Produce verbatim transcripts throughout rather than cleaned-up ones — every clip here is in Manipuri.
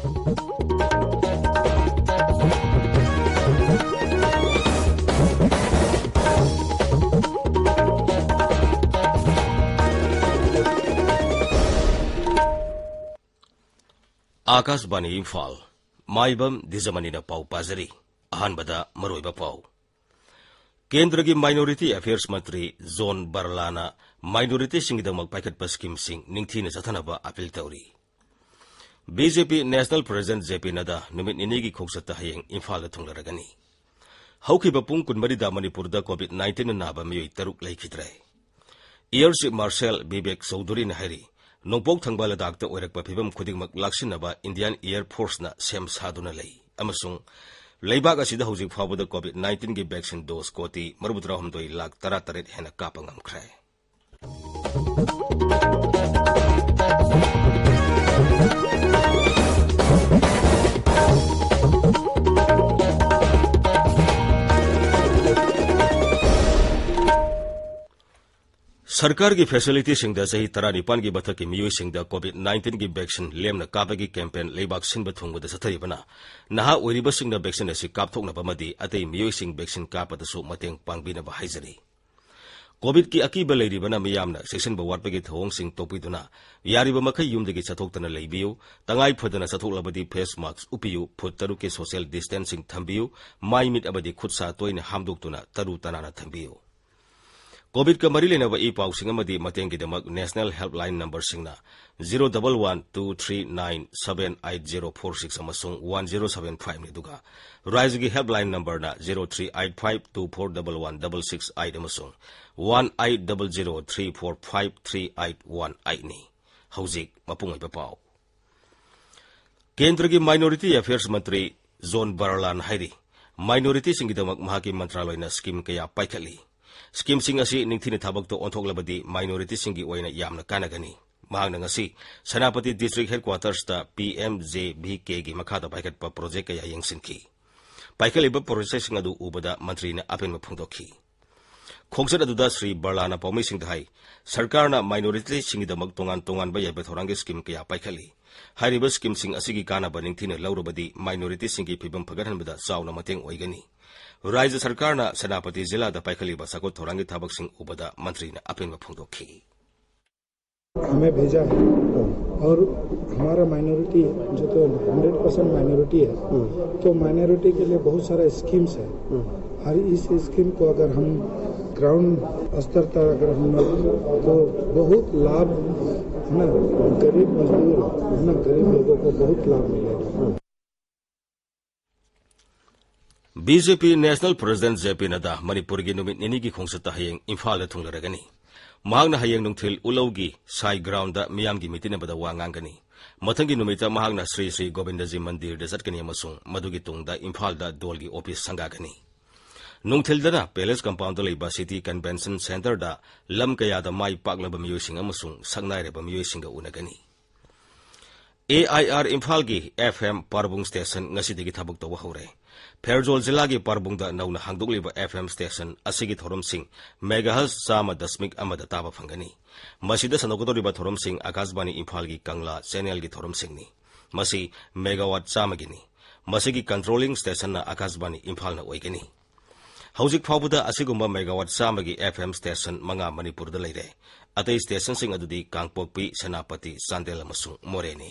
ꯑꯥꯀꯥꯁꯕꯥꯅꯤ ꯏꯝꯐꯥꯜ꯫ ꯃꯥꯏꯕꯝ ꯗꯤꯖꯃꯅꯤꯅ ꯄꯥꯎ ꯄꯥꯖꯔꯤ꯫ ꯑꯍꯥꯟꯕꯗ ꯃꯔꯨꯑꯣꯏꯕ ꯄꯥꯎ꯫ ꯀꯦꯟꯗ꯭ꯔꯒꯤ ꯃꯥꯏꯅꯣꯔꯤꯇꯤ ꯑꯦꯐꯤꯌꯔꯁ ꯃꯟꯇ꯭ꯔꯤ ꯖꯣꯟ ꯕꯔꯂꯥꯅ ꯃꯥꯏꯅꯣꯔꯤꯇꯤꯁꯤꯡꯒꯤꯗꯃꯛ ꯄꯥꯏꯈꯠꯄ ꯁ꯭ꯀꯤꯝꯁꯤꯡ ꯅꯤꯡꯊꯤꯅ ꯆꯠꯊꯅꯕ ꯑꯥꯄꯤꯜ ꯇꯧꯔꯤ꯫ ꯕꯤ ꯖꯦ ꯄꯤ ꯅꯦꯁꯅꯦꯜ ꯄ꯭ꯔꯦꯁꯤꯗꯦꯟꯠ ꯖꯦ ꯄꯤ ꯅꯗꯥ ꯅꯨꯃꯤꯠ ꯅꯤꯅꯤꯒꯤ ꯈꯣꯡꯆꯠꯇ ꯍꯌꯦꯡ ꯏꯝꯐꯥꯜꯗ ꯊꯨꯡꯂꯔꯒꯅꯤ꯫ ꯍꯧꯈꯤꯕ ꯄꯨꯡ ꯀꯨꯟꯃꯔꯤꯗ ꯃꯅꯤꯄꯨꯔꯗ ꯀꯣꯚꯤꯗ ꯅꯥꯏꯟꯇꯤꯟꯅ ꯅꯥꯕ ꯃꯤꯑꯣꯏ ꯇꯔꯨꯛ ꯂꯩꯈꯤꯗ꯭ꯔꯦ꯫ ꯑꯦꯌꯔ ꯆꯤꯐ ꯃꯥꯔꯁꯦꯜ ꯕꯤꯕꯦꯛ ꯆꯧꯙꯨꯔꯤꯅ ꯍꯥꯏꯔꯤ, ꯅꯣꯡꯄꯣꯛ ꯊꯪꯕ ꯂꯗꯥꯈꯇ ꯑꯣꯏꯔꯛꯄ ꯐꯤꯕꯝ ꯈꯨꯗꯤꯡꯃꯛ ꯂꯥꯛꯁꯤꯟꯅꯕ ꯏꯟꯗꯤꯌꯥꯟ ꯑꯦꯌꯔ ꯐꯣꯔꯁꯅ ꯁꯦꯝ ꯁꯥꯗꯨꯅ ꯂꯩ ꯑꯃꯁꯨꯡ ꯂꯩꯕꯥꯛ ꯑꯁꯤꯗ ꯍꯧꯖꯤꯛ ꯐꯥꯎꯕꯗ ꯀꯣꯚꯤꯗ ꯅꯥꯏꯟꯇꯤꯟꯒꯤ ꯚꯦꯛꯁꯤꯟ ꯗꯣꯁ ꯀꯣꯇꯤ ꯃꯔꯤꯐꯨꯇꯔꯥꯍꯨꯝꯗꯣꯏ ꯂꯥꯈ ꯇꯔꯥꯇꯔꯦꯠ ꯍꯦꯟꯅ ꯀꯥꯞꯄ ꯉꯝꯈ꯭ꯔꯦ꯫ ꯁꯔꯀꯥꯔꯒꯤ ꯐꯦꯁꯤꯂꯤꯇꯤꯁꯤꯡꯗ ꯆꯍꯤ ꯇꯔꯥꯅꯤꯄꯥꯟꯒꯤ ꯃꯊꯛꯀꯤ ꯃꯤꯑꯣꯏꯁꯤꯡꯗ ꯀꯣꯚꯤꯗ ꯅꯥꯏꯟꯇꯤꯟꯒꯤ ꯚꯦꯛꯁꯤꯟ ꯂꯦꯝꯅ ꯀꯥꯞꯄꯒꯤ ꯀꯦꯝꯄꯦꯟ ꯂꯩꯕꯥꯛ ꯁꯤꯟꯕ ꯊꯨꯡꯕꯗ ꯆꯠꯊꯔꯤꯕꯅ ꯅꯍꯥ ꯑꯣꯏꯔꯤꯕꯁꯤꯡꯅ ꯚꯦꯛꯁꯤꯟ ꯑꯁꯤ ꯀꯥꯞꯊꯣꯛꯅꯕ ꯑꯃꯗꯤ ꯑꯇꯩ ꯃꯤꯑꯣꯏꯁꯤꯡ ꯚꯦꯛꯁꯤꯟ ꯀꯥꯞꯄꯗꯁꯨ ꯃꯇꯦꯡ ꯄꯥꯡꯕꯤꯅꯕ ꯍꯥꯏꯖꯔꯤ꯫ ꯀꯣꯚꯤꯗꯀꯤ ꯑꯀꯤꯕ ꯂꯩꯔꯤꯕꯅ ꯃꯤꯌꯥꯝꯅ ꯆꯦꯛꯁꯤꯟꯕ ꯋꯥꯠꯄꯒꯤ ꯊꯧꯑꯣꯡꯁꯤꯡ ꯇꯣꯛꯄꯤꯗꯨꯅ ꯌꯥꯔꯤꯕ ꯃꯈꯩ ꯌꯨꯝꯗꯒꯤ ꯆꯠꯊꯣꯛꯇꯅ ꯂꯩꯕꯤꯌꯨ꯫ ꯇꯉꯥꯏ ꯐꯗꯅ ꯆꯠꯊꯣꯛꯂꯕꯗꯤ ꯐꯦꯁ ꯃꯥꯁ꯭ꯛ ꯎꯞꯄꯤꯌꯨ, ꯐꯨꯠ ꯇꯔꯨꯛꯀꯤ ꯁꯣꯁꯤꯌꯦꯜ ꯗꯤꯁꯇꯦꯟꯁꯤꯡ ꯊꯝꯕꯤꯌꯨ, ꯃꯥꯏ ꯃꯤꯠ ꯑꯃꯗꯤ ꯈꯨꯠ ꯁꯥ ꯇꯣꯏꯅ ꯍꯥꯝꯗꯣꯛꯇꯨꯅ ꯇꯔꯨ ꯇꯅꯥꯟꯅ ꯊꯝꯕꯤꯌꯨ꯫ ꯀꯣꯚꯤꯗꯀ ꯃꯔꯤ ꯂꯩꯅꯕ ꯏ ꯄꯥꯎꯁꯤꯡ ꯑꯃꯗꯤ ꯃꯇꯦꯡꯒꯤꯗꯃꯛ ꯅꯦꯁꯅꯦꯜ ꯍꯦꯜꯞꯂꯥꯏꯟ ꯅꯝꯕꯔꯁꯤꯡꯅ zero double one two three nine seven eight zero four six ꯑꯃꯁꯨꯡ ꯋꯥꯟ ꯖꯤꯔꯣ ꯁꯚꯦꯟ ꯐꯥꯏꯚꯅꯤ, ꯑꯗꯨꯒ ꯔꯥꯖ꯭ꯌꯒꯤ ꯍꯦꯜꯞꯂꯥꯏꯟ ꯅꯝꯕꯔꯅ zero three eight five two four double one double six eight ꯑꯃꯁꯨꯡ one eight double zero three four five three eight one ꯑꯩꯠꯅꯤ꯫ ꯍꯧꯖꯤꯛ ꯃꯄꯨꯡ ꯑꯣꯏꯕ ꯄꯥꯎ꯫ ꯀꯦꯟꯗ꯭ꯔꯒꯤ ꯃꯥꯏꯅꯣꯔꯤꯇꯤ ꯑꯦꯐꯤꯌꯔꯁ ꯃꯟꯇ꯭ꯔꯤ ꯖꯣꯟ ꯕꯔꯂꯥꯟ ꯍꯥꯏꯔꯤ, ꯃꯥꯏꯅꯣꯔꯤꯇꯤꯁꯤꯡꯒꯤꯗꯃꯛ ꯃꯍꯥꯛꯀꯤ ꯃꯟꯇ꯭ꯔꯥꯂꯣꯏꯅ ꯁ꯭ꯀꯤꯝ ꯀꯌꯥ ꯄꯥꯏꯈꯠꯂꯤ꯫ ꯁ꯭ꯀꯤꯝꯁꯤꯡ ꯑꯁꯤ ꯅꯤꯡꯊꯤꯅ ꯊꯕꯛꯇ ꯑꯣꯟꯊꯣꯛꯂꯕꯗꯤ ꯃꯥꯏꯅꯣꯔꯤꯇꯤꯁꯤꯡꯒꯤ ꯑꯣꯏꯅ ꯌꯥꯝꯅ ꯀꯥꯟꯅꯒꯅꯤ꯫ ꯃꯍꯥꯛꯅ ꯉꯁꯤ ꯁꯦꯅꯥꯄꯇꯤ ꯗꯤꯁꯇ꯭ꯔꯤꯛ ꯍꯦꯗꯀ꯭ꯋꯥꯇꯔꯁꯇ ꯄꯤ ꯑꯦꯝ ꯖꯦ ꯚꯤ ꯀꯦꯒꯤ ꯃꯈꯥꯗ ꯄꯥꯏꯈꯠꯄ ꯄ꯭ꯔꯣꯖꯦꯛ ꯀꯌꯥ ꯌꯦꯡꯁꯤꯟꯈꯤ꯫ ꯄꯥꯏꯈꯠꯂꯤꯕ ꯄ꯭ꯔꯣꯖꯦꯛꯁꯤꯡ ꯑꯗꯨ ꯎꯕꯗ ꯃꯟꯇ꯭ꯔꯤꯅ ꯑꯄꯦꯟꯕ ꯐꯣꯡꯗꯣꯛꯈꯤ꯫ ꯈꯣꯡꯆꯠ ꯑꯗꯨꯗ ꯁ꯭ꯔꯤ ꯕꯔꯂꯥꯅ ꯄꯥꯎꯃꯤꯁꯤꯡꯗ ꯍꯥꯏ, ꯁꯔꯀꯥꯔꯅ ꯃꯥꯏꯅꯣꯔꯤꯇꯤꯁꯤꯡꯒꯤꯗꯃꯛ ꯇꯣꯉꯥꯟ ꯇꯣꯉꯥꯟꯕ ꯌꯥꯏꯐ ꯊꯧꯔꯥꯡꯒꯤ ꯁ꯭ꯀꯤꯝ ꯀꯌꯥ ꯄꯥꯏꯈꯠꯂꯤ꯫ ꯍꯥꯏꯔꯤꯕ ꯁ꯭ꯀꯤꯝꯁꯤꯡ ꯑꯁꯤꯒꯤ ꯀꯥꯟꯅꯕ ꯅꯤꯡꯊꯤꯅ ꯂꯧꯔꯕꯗꯤ ꯃꯥꯏꯅꯣꯔꯤꯇꯤꯁꯤꯡꯒꯤ ꯐꯤꯕꯝ ꯐꯒꯠꯍꯟꯕꯗ ꯆꯥꯎꯅ ꯃꯇꯦꯡ ꯑꯣꯏꯒꯅꯤ꯫ ꯔꯥꯖ꯭ꯌ ꯁꯔꯀꯥꯔꯅ ꯁꯦꯅꯥꯄꯇꯤ ꯖꯤꯂꯥꯗ ꯄꯥꯏꯈꯠꯂꯤꯕ ꯆꯥꯎꯈꯠ ꯊꯧꯔꯥꯡꯒꯤ ꯊꯕꯛꯁꯤꯡ ꯎꯕꯗ ꯃꯟꯇ꯭ꯔꯤꯅ ꯑꯄꯦꯟꯕ ꯐꯣꯡꯗꯣꯛꯈꯤ꯫ हमें भेजा है और हमारा माइनॉरिटी जो तो हंड्रेड परसेंट माइनॉरिटी है, तो माइनॉरिटी के लिए बहुत सारा स्कीम्स है। हर इस स्कीम को अगर हम ग्राउंड स्तर तक अगर हम तो बहुत लाभ है ना, गरीब मजदूर है ना, गरीब लोगों को बहुत लाभ मिलेगा। ꯕꯤ ꯖꯦ ꯄꯤ National President ꯖꯦ ꯄꯤ ꯅꯗꯥ ꯃꯅꯤꯄꯨꯔꯒꯤ ꯅꯨꯃꯤꯠ ꯅꯤꯅꯤꯒꯤ ꯈꯣꯡꯆꯠꯇ ꯍꯌꯦꯡ ꯏꯝꯐꯥꯜꯗ ꯊꯨꯡꯂꯔꯒꯅꯤ꯫ ꯃꯍꯥꯛꯅ ꯍꯌꯦꯡ ꯅꯨꯡꯊꯤꯜ ꯎꯂꯧꯒꯤ ꯁꯥꯏ ꯒ꯭ꯔꯥꯎꯟꯗ ꯃꯤꯌꯥꯝꯒꯤ ꯃꯤꯇꯤꯟ ꯑꯃꯗ ꯋꯥ ꯉꯥꯡꯒꯅꯤ꯫ ꯃꯊꯪꯒꯤ ꯅꯨꯃꯤꯠꯇ ꯃꯍꯥꯛꯅ ꯁ꯭ꯔꯤ ꯁ꯭ꯔꯤ ꯒꯣꯕꯤꯟꯗꯖꯤ ꯃꯟꯗꯤꯔꯗ ꯆꯠꯀꯅꯤ ꯑꯃꯁꯨꯡ ꯃꯗꯨꯒꯤ ꯇꯨꯡꯗ ꯏꯝꯐꯥꯜꯗ ꯗꯣꯜꯒꯤ ꯑꯣꯐꯤꯁ ꯁꯪꯒꯥꯒꯅꯤ꯫ ꯅꯨꯡꯊꯤꯜꯗꯅ ꯄꯦꯂꯦꯁ ꯀꯝꯄꯥꯎꯟꯗ ꯂꯩꯕ ꯁꯤꯇꯤ ꯀꯟꯚꯦꯟꯁꯟ ꯁꯦꯟꯇꯔꯗ ꯂꯝ ꯀꯌꯥꯗ ꯃꯥꯏ ꯄꯥꯛꯂꯕ ꯃꯤꯑꯣꯏꯁꯤꯡ ꯑꯃꯁꯨꯡ ꯁꯛꯅꯥꯏꯔꯕ ꯃꯤꯑꯣꯏꯁꯤꯡꯒ ꯎꯅꯒꯅꯤ꯫ ꯑꯦ ꯑꯥꯏ ꯑꯥꯔ ꯏꯝꯐꯥꯜꯒꯤ ꯑꯦꯐ ꯑꯦꯝ ꯄꯥꯔꯕꯨꯡ ꯁ꯭ꯇꯦꯁꯟ ꯉꯁꯤꯗꯒꯤ ꯊꯕꯛ ꯇꯧꯕ ꯍꯧꯔꯦ꯫ ꯐꯦꯔꯖꯣꯜ ꯖꯤꯂꯥꯒꯤ ꯄꯥꯔꯕꯨꯡꯗ ꯅꯧꯅ ꯍꯥꯡꯗꯣꯛꯂꯤꯕ ꯑꯦꯐ ꯑꯦꯝ ꯁ꯭ꯇꯦꯁꯟ ꯑꯁꯤꯒꯤ ꯊꯧꯔꯝꯁꯤꯡ ꯃꯦꯒꯥꯍꯔꯠꯖ ꯆꯥꯝꯃ ꯗꯁꯃꯤꯛ ꯑꯃꯗ ꯇꯥꯕ ꯐꯪꯒꯅꯤ꯫ ꯃꯁꯤꯗ ꯁꯟꯗꯣꯛꯀꯗꯧꯔꯤꯕ ꯊꯧꯔꯝꯁꯤꯡ ꯑꯀꯥꯁꯕꯥꯅꯤ ꯏꯝꯐꯥꯜꯒꯤ ꯀꯪꯂꯥ ꯆꯦꯅꯦꯜꯒꯤ ꯊꯧꯔꯝꯁꯤꯡꯅꯤ꯫ ꯃꯁꯤ ꯃꯦꯒꯥꯋꯥꯠ ꯆꯥꯝꯃꯒꯤꯅꯤ꯫ ꯃꯁꯤꯒꯤ ꯀꯟꯇ꯭ꯔꯣꯂꯤꯡ ꯁ꯭ꯇꯦꯁꯟꯅ ꯑꯀꯥꯁꯕꯥꯅꯤ ꯏꯝꯐꯥꯜꯅ ꯑꯣꯏꯒꯅꯤ꯫ ꯍꯧꯖꯤꯛ ꯐꯥꯎꯕꯗ ꯑꯁꯤꯒꯨꯝꯕ ꯃꯦꯒꯥꯋꯥꯠ ꯆꯥꯝꯃꯒꯤ ꯑꯦꯐ ꯑꯦꯝ ꯁ꯭ꯇꯦꯁꯟ ꯃꯉꯥ ꯃꯅꯤꯄꯨꯔꯗ ꯂꯩꯔꯦ꯫ ꯑꯇꯩ ꯁ꯭ꯇꯦꯁꯟꯁꯤꯡ ꯑꯗꯨꯗꯤ ꯀꯥꯡꯄꯣꯛꯄꯤ, ꯁꯦꯅꯥꯄꯇꯤ, ꯆꯥꯟꯗꯦꯜ ꯑꯃꯁꯨꯡ ꯃꯣꯔꯦꯅꯤ꯫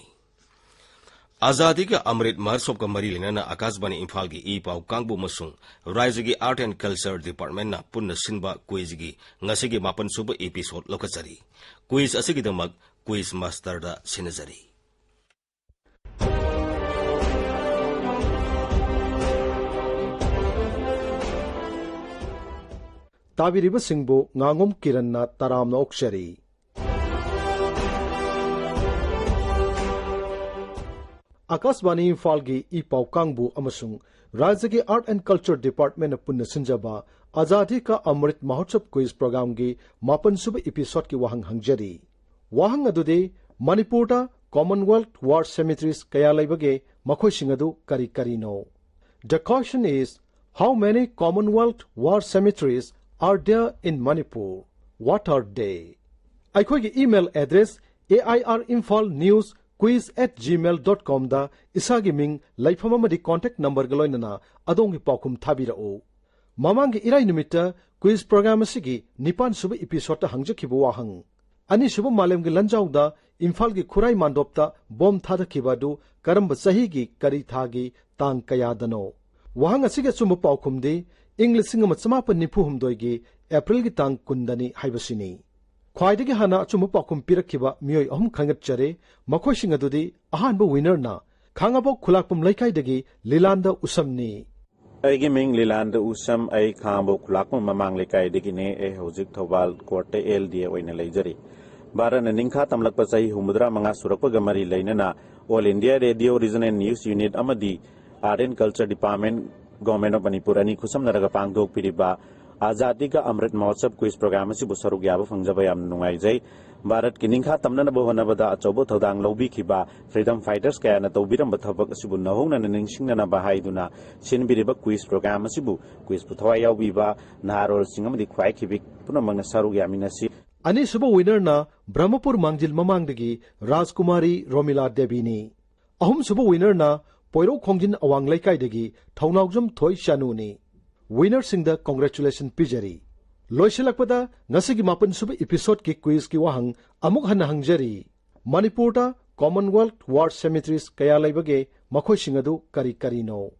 ꯑꯖꯥꯗꯤ ꯀꯥ ꯑꯃ꯭ꯔꯤꯠ ꯃꯍꯣꯠꯁꯕꯀ ꯃꯔꯤ ꯂꯩꯅꯅ ꯑꯀꯥꯁꯕꯥꯅꯤ ꯏꯝꯐꯥꯜꯒꯤ ꯏ ꯄꯥꯎ ꯀꯥꯡꯕꯨ ꯑꯃꯁꯨꯡ ꯔꯥꯏꯖ꯭ꯌꯒꯤ Art and Culture Departmentꯅ ꯄꯨꯟꯅ ꯁꯤꯟꯕ ꯀ꯭ꯋꯤꯖꯒꯤ ꯉꯁꯤꯒꯤ ꯃꯥꯄꯟ ꯁꯨꯕ episode ꯂꯧꯈꯠꯆꯔꯤ꯫ ꯀ꯭ꯋꯤꯖ ꯑꯁꯤꯒꯤꯗꯃꯛ ꯀ꯭ꯋꯤꯖ ꯃꯥꯁꯇꯔꯗ ꯁꯤꯟꯅꯖꯔꯤ꯫ ꯇꯥꯕꯤꯔꯤꯕꯁꯤꯡꯕꯨ ꯉꯥꯉꯣꯝ ꯀꯤꯔꯟꯅ ꯇꯔꯥꯝꯅ ꯑꯣꯛꯆꯔꯤ꯫ ꯑꯀꯥꯁꯕꯥꯅꯤ ꯏꯝꯐꯥꯜꯒꯤ ꯏ ꯄꯥꯎ ꯀꯥꯡꯕꯨ ꯑꯃꯁꯨꯡ ꯔꯥꯖ꯭ꯌꯒꯤ Art and Culture Departmentꯅ ꯄꯨꯟꯅ ꯁꯤꯟꯖꯕ ꯑꯖꯥꯗꯤ ꯀꯥ ꯑꯃ꯭ꯔꯤꯠ ꯃꯍꯣꯠꯁꯕ ꯀ꯭ꯋꯤꯖ ꯄ꯭ꯔꯣꯒ꯭ꯔꯥꯝꯒꯤ ꯃꯥꯄꯟ ꯁꯨꯕ episodeꯀꯤ ꯋꯥꯍꯪ ꯍꯪꯖꯔꯤ꯫ ꯋꯥꯍꯪ ꯑꯗꯨꯗꯤ, ꯃꯅꯤꯄꯨꯔꯗ Commonwealth War Cemeteries ꯀꯌꯥ ꯂꯩꯕꯒꯦ? ꯃꯈꯣꯏꯁꯤꯡ ꯑꯗꯨ ꯀꯔꯤ ꯀꯔꯤꯅꯣ? The question is, how many Commonwealth War Cemeteries Are There in Manipur? What Are They? ꯑꯩꯈꯣꯏꯒꯤ email address A I R Imphal news quiz at gmail dot com ꯗ ꯏꯁꯥꯒꯤ ꯃꯤꯡ, ꯂꯩꯐꯝ ꯑꯃꯗꯤ contact number ꯒ ꯂꯣꯏꯅꯅ ꯑꯗꯣꯝꯒꯤ ꯄꯥꯎꯈꯨꯝ ꯊꯥꯕꯤꯔꯛꯎ꯫ ꯃꯃꯥꯡꯒꯤ ꯏꯔꯥꯏ ꯅꯨꯃꯤꯠꯇ quiz program ꯑꯁꯤꯒꯤ ꯅꯤꯄꯥꯟ ꯁꯨꯕ episode ꯇ ꯍꯪꯖꯈꯤꯕ ꯋꯥꯍꯪ, ꯑꯅꯤꯁꯨꯕ ꯃꯥꯂꯦꯝꯒꯤ ꯂꯥꯟꯖꯥꯎꯗ ꯏꯝꯐꯥꯜꯒꯤ ꯈꯨꯔꯥꯏ ꯃꯥꯟꯗꯣꯞꯇ ꯕꯣꯝ ꯊꯥꯗꯈꯤꯕ ꯑꯗꯨ ꯀꯔꯝꯕ ꯆꯍꯤꯒꯤ ꯀꯔꯤ ꯊꯥꯒꯤ ꯇꯥꯡ ꯀꯌꯥꯗꯅꯣ? ꯋꯥꯍꯪ ꯑꯁꯤꯒꯤ ꯑꯆꯨꯝꯕ ꯄꯥꯎꯈꯨꯝꯗꯤ ꯏꯪ ꯂꯤꯁꯤꯡ ꯑꯃ ꯆꯃꯥꯄꯟ ꯅꯤꯐꯨ ꯍꯨꯝꯗꯣꯏꯒꯤ April ꯒꯤ ꯇꯥꯡ ꯀꯨꯟꯗꯅꯤ ꯍꯥꯏꯕꯁꯤꯅꯤ꯫ ꯈ꯭ꯋꯥꯏꯗꯒꯤ ꯍꯥꯟꯅ ꯑꯆꯨꯝꯕ ꯄꯥꯎꯈꯨꯝ ꯄꯤꯔꯛꯈꯤꯕ ꯃꯤꯑꯣꯏ ꯑꯍꯨꯝ ꯈꯟꯒꯠꯆꯔꯦ꯫ ꯃꯈꯣꯏꯁꯤꯡ ꯑꯗꯨꯗꯤ, ꯑꯍꯥꯟꯕ winner ꯅ ꯈꯥꯉꯕꯣꯛ ꯈꯨꯂꯥꯛꯄꯝ ꯂꯩꯀꯥꯏꯗꯒꯤ ꯂꯤꯂꯥꯟꯗ ꯎꯁꯝꯅꯤ꯫ ꯑꯩꯒꯤ ꯃꯤꯡ ꯂꯤꯂꯥꯟꯗ ꯎꯁꯝ, ꯑꯩ ꯈꯥꯉꯕꯣꯛ ꯈꯨꯂꯥꯛꯄꯝ ꯃꯃꯥꯡ ꯂꯩꯀꯥꯏꯗꯒꯤꯅꯦ꯫ ꯑꯩ ꯍꯧꯖꯤꯛ ꯊꯧꯕꯥꯜ court ꯇ L D A ꯑꯣꯏꯅ ꯂꯩꯖꯔꯤ꯫ ꯚꯥꯔꯠꯅ ꯅꯤꯡꯈꯥ ꯇꯝꯂꯛꯄ ꯆꯍꯤ ꯍꯨꯝꯐꯨꯇꯔꯥ ꯃꯉꯥ ꯁꯨꯔꯛꯄꯒ ꯃꯔꯤ ꯂꯩꯅꯅ All India Radio Regional News Unit ꯑꯃꯗꯤ Art and Culture Department, Government of Manipur ꯑꯅꯤ ꯈꯨꯠꯁꯝꯅꯔꯒ ꯄꯥꯡꯊꯣꯛꯄꯤꯔꯤꯕ ꯑꯖꯥꯗꯤ ꯀꯥ ꯑꯃ꯭ꯔꯤꯠ ꯃꯍꯣꯠꯁꯕ quiz program ꯑꯁꯤꯕꯨ ꯁꯔꯨꯛ ꯌꯥꯕ ꯐꯪꯖꯕ ꯌꯥꯝꯅ ꯅꯨꯡꯉꯥꯏꯖꯩ꯫ ꯚꯥꯔꯠꯀꯤ ꯅꯤꯡꯈꯥ ꯇꯝꯅꯅꯕ ꯍꯣꯠꯅꯕꯗ ꯑꯆꯧꯕ ꯊꯧꯗꯥꯡ ꯂꯧꯕꯤꯈꯤꯕ freedom fighters ꯀꯌꯥꯅ ꯇꯧꯕꯤꯔꯝꯕ ꯊꯕꯛ ꯑꯁꯤꯕꯨ ꯅꯧꯍꯧꯅꯅ ꯅꯤꯡꯁꯤꯡꯅꯅꯕ ꯍꯥꯏꯗꯨꯅ ꯁꯤꯟꯕꯤꯔꯤꯕ quiz program ꯑꯁꯤꯕꯨ quiz ꯄꯨ ꯊꯋꯥꯏ ꯌꯥꯎꯕꯤꯕ ꯅꯍꯥꯔꯣꯜꯁꯤꯡ ꯑꯃꯗꯤ ꯈ꯭ꯋꯥꯏꯈꯤꯕꯤ ꯄꯨꯝꯅꯃꯛꯅ ꯁꯔꯨꯛ ꯌꯥꯃꯤꯟꯅꯁꯤ꯫ ꯑꯅꯤꯁꯨꯕ winner ꯅ ꯕ꯭ꯔꯍꯃꯄꯨꯔ ꯃꯥꯡꯖꯤꯜ ꯃꯃꯥꯡꯗꯒꯤ ꯔꯥꯖꯀꯨꯃꯥꯔꯤ ꯔꯣꯃꯤꯂꯥ ꯗꯦꯕꯤꯅꯤ꯫ ꯑꯍꯨꯝꯁꯨꯕ winner ꯅ ꯄꯣꯏꯔꯧ ꯈꯣꯡꯖꯤꯟ ꯑꯋꯥꯡ ꯂꯩꯀꯥꯏꯗꯒꯤ ꯊꯧꯅꯥꯎꯖꯝ ꯊꯣꯏ ꯆꯥꯅꯨꯅꯤ꯫ Winner ꯁꯤꯡꯗ congratulation ꯄꯤꯖꯔꯤ꯫ ꯂꯣꯏꯁꯤꯜꯂꯛꯄꯗ ꯉꯁꯤꯒꯤ ꯃꯥꯄꯟꯁꯨꯕ episode ꯀꯤ quiz ꯀꯤ ꯋꯥꯍꯪ ꯑꯃꯨꯛ ꯍꯟꯅ ꯍꯪꯖꯔꯤ꯫ ꯃꯅꯤꯄꯨꯔꯗ Commonwealth War Cemeteries ꯀꯌꯥ ꯂꯩꯕꯒꯦ? ꯃꯈꯣꯏꯁꯤꯡ ꯑꯗꯨ ꯀꯔꯤ ꯀꯔꯤꯅꯣ?